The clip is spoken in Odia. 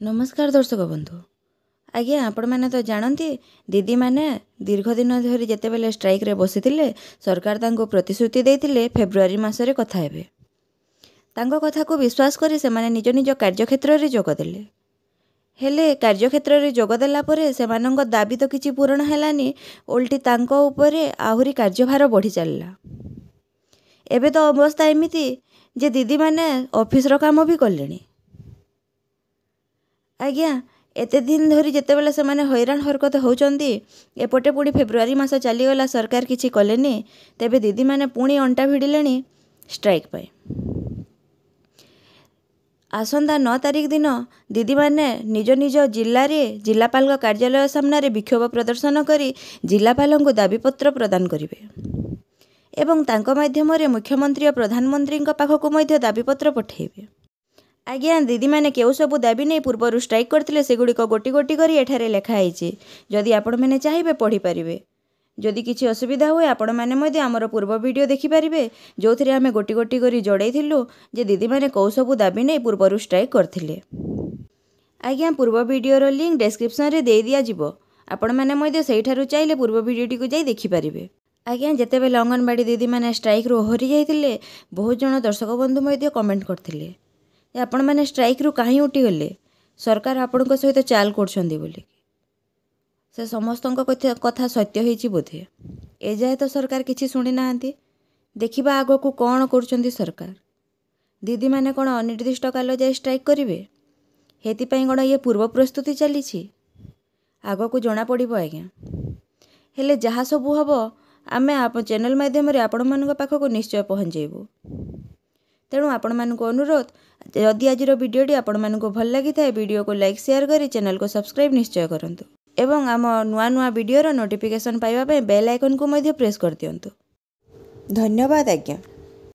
ନମସ୍କାର ଦର୍ଶକ ବନ୍ଧୁ। ଆଜ୍ଞା, ଆପଣମାନେ ତ ଜାଣନ୍ତି, ଦିଦିମାନେ ଦୀର୍ଘ ଦିନ ଧରି ଯେତେବେଳେ ଷ୍ଟ୍ରାଇକ୍ରେ ବସିଥିଲେ, ସରକାର ତାଙ୍କୁ ପ୍ରତିଶ୍ରୁତି ଦେଇଥିଲେ ଫେବୃଆରୀ ମାସରେ କଥା ହେବେ। ତାଙ୍କ କଥାକୁ ବିଶ୍ୱାସ କରି ସେମାନେ ନିଜ ନିଜ କାର୍ଯ୍ୟକ୍ଷେତ୍ରରେ ଯୋଗ ଦେଲେ। ହେଲେ କାର୍ଯ୍ୟକ୍ଷେତ୍ରରେ ଯୋଗ ଦେଲା ପରେ ସେମାନଙ୍କ ଦାବି ତ କିଛି ପୂରଣ ହେଲାନି, ଓଲଟି ତାଙ୍କ ଉପରେ ଆହୁରି କାର୍ଯ୍ୟଭାର ବଢ଼ି ଚାଲିଲା। ଏବେ ତ ଅବସ୍ଥା ଏମିତି ଯେ ଦିଦିମାନେ ଅଫିସର କାମ ବି କଲେଣି। ଆଜ୍ଞା, ଏତେ ଦିନ ଧରି ଯେତେବେଳେ ସେମାନେ ହଇରାଣ ହରକତ ହେଉଛନ୍ତି, ଏପଟେ ପୁଣି ଫେବୃଆରୀ ମାସ ଚାଲିଗଲା, ସରକାର କିଛି କଲେନି, ତେବେ ଦିଦିମାନେ ପୁଣି ଅଣ୍ଟା ଭିଡ଼ିଲେଣି ଷ୍ଟ୍ରାଇକ୍ ପାଇଁ। ଆସନ୍ତା 9 ତାରିଖ ଦିନ ଦିଦିମାନେ ନିଜ ନିଜ ଜିଲ୍ଲାରେ ଜିଲ୍ଲାପାଳଙ୍କ କାର୍ଯ୍ୟାଳୟ ସାମ୍ନାରେ ବିକ୍ଷୋଭ ପ୍ରଦର୍ଶନ କରି ଜିଲ୍ଲାପାଳଙ୍କୁ ଦାବିପତ୍ର ପ୍ରଦାନ କରିବେ ଏବଂ ତାଙ୍କ ମାଧ୍ୟମରେ ମୁଖ୍ୟମନ୍ତ୍ରୀ ଓ ପ୍ରଧାନମନ୍ତ୍ରୀଙ୍କ ପାଖକୁ ମଧ୍ୟ ଦାବିପତ୍ର ପଠାଇବେ। ଆଜ୍ଞା, ଦିଦିମାନେ କେଉଁ ସବୁ ଦାବି ନେଇ ପୂର୍ବରୁ ଷ୍ଟ୍ରାଇକ୍ କରିଥିଲେ, ସେଗୁଡ଼ିକ ଗୋଟି ଗୋଟି କରି ଏଠାରେ ଲେଖା ହେଇଛି। ଯଦି ଆପଣମାନେ ଚାହିଁବେ, ପଢ଼ିପାରିବେ। ଯଦି କିଛି ଅସୁବିଧା ହୁଏ, ଆପଣମାନେ ମଧ୍ୟ ଆମର ପୂର୍ବ ଭିଡ଼ିଓ ଦେଖିପାରିବେ, ଯେଉଁଥିରେ ଆମେ ଗୋଟି ଗୋଟି କରି ଜଣାଇଥିଲୁ ଯେ ଦିଦିମାନେ କେଉଁ ସବୁ ଦାବି ନେଇ ପୂର୍ବରୁ ଷ୍ଟ୍ରାଇକ୍ କରିଥିଲେ। ଆଜ୍ଞା, ପୂର୍ବ ଭିଡ଼ିଓର ଲିଙ୍କ୍ ଡେସ୍କ୍ରିପସନ୍ରେ ଦେଇ ଦିଆଯିବ। ଆପଣମାନେ ମଧ୍ୟ ସେଇଠାରୁ ଚାହିଁଲେ ପୂର୍ବ ଭିଡ଼ିଓଟିକୁ ଯାଇ ଦେଖିପାରିବେ। ଆଜ୍ଞା, ଯେତେବେଳେ ଅଙ୍ଗନବାଡ଼ି ଦିଦିମାନେ ଷ୍ଟ୍ରାଇକ୍ରୁ ଓହରି ଯାଇଥିଲେ, ବହୁତ ଜଣ ଦର୍ଶକ ବନ୍ଧୁ ମଧ୍ୟ କମେଣ୍ଟ କରିଥିଲେ ଯେ ଆପଣମାନେ ଷ୍ଟ୍ରାଇକ୍ରୁ କାହିଁ ଉଠିଗଲେ, ସରକାର ଆପଣଙ୍କ ସହିତ ଚାଲ କରୁଛନ୍ତି ବୋଲି। ସେ ସମସ୍ତଙ୍କ କଥା ସତ୍ୟ ହେଇଛି ବୋଧେ। ଏଯାଏ ତ ସରକାର କିଛି ଶୁଣି ନାହାନ୍ତି। ଦେଖିବା ଆଗକୁ କ'ଣ କରୁଛନ୍ତି ସରକାର। ଦିଦିମାନେ କ'ଣ ଅନିର୍ଦ୍ଦିଷ୍ଟ କାଳ ଯାଏ ଷ୍ଟ୍ରାଇକ୍ କରିବେ? ସେଥିପାଇଁ କ'ଣ ଇଏ ପୂର୍ବ ପ୍ରସ୍ତୁତି ଚାଲିଛି? ଆଗକୁ ଜଣାପଡ଼ିବ ଆଜ୍ଞା। ହେଲେ ଯାହା ସବୁ ହେବ, ଆମେ ଚ୍ୟାନେଲ୍ ମାଧ୍ୟମରେ ଆପଣମାନଙ୍କ ପାଖକୁ ନିଶ୍ଚୟ ପହଞ୍ଚାଇବୁ। ତେଣୁ ଆପଣମାନଙ୍କୁ ଅନୁରୋଧ, ଯଦି ଆଜିର ଭିଡ଼ିଓଟି ଆପଣମାନଙ୍କୁ ଭଲ ଲାଗିଥାଏ, ଭିଡ଼ିଓକୁ ଲାଇକ୍, ସେୟାର କରି ଚ୍ୟାନେଲକୁ ସବସ୍କ୍ରାଇବ୍ ନିଶ୍ଚୟ କରନ୍ତୁ ଏବଂ ଆମ ନୂଆ ନୂଆ ଭିଡ଼ିଓର ନୋଟିଫିକେସନ୍ ପାଇବା ପାଇଁ ବେଲ୍ ଆଇକନ୍କୁ ମଧ୍ୟ ପ୍ରେସ୍ କରିଦିଅନ୍ତୁ। ଧନ୍ୟବାଦ ଆଜ୍ଞା।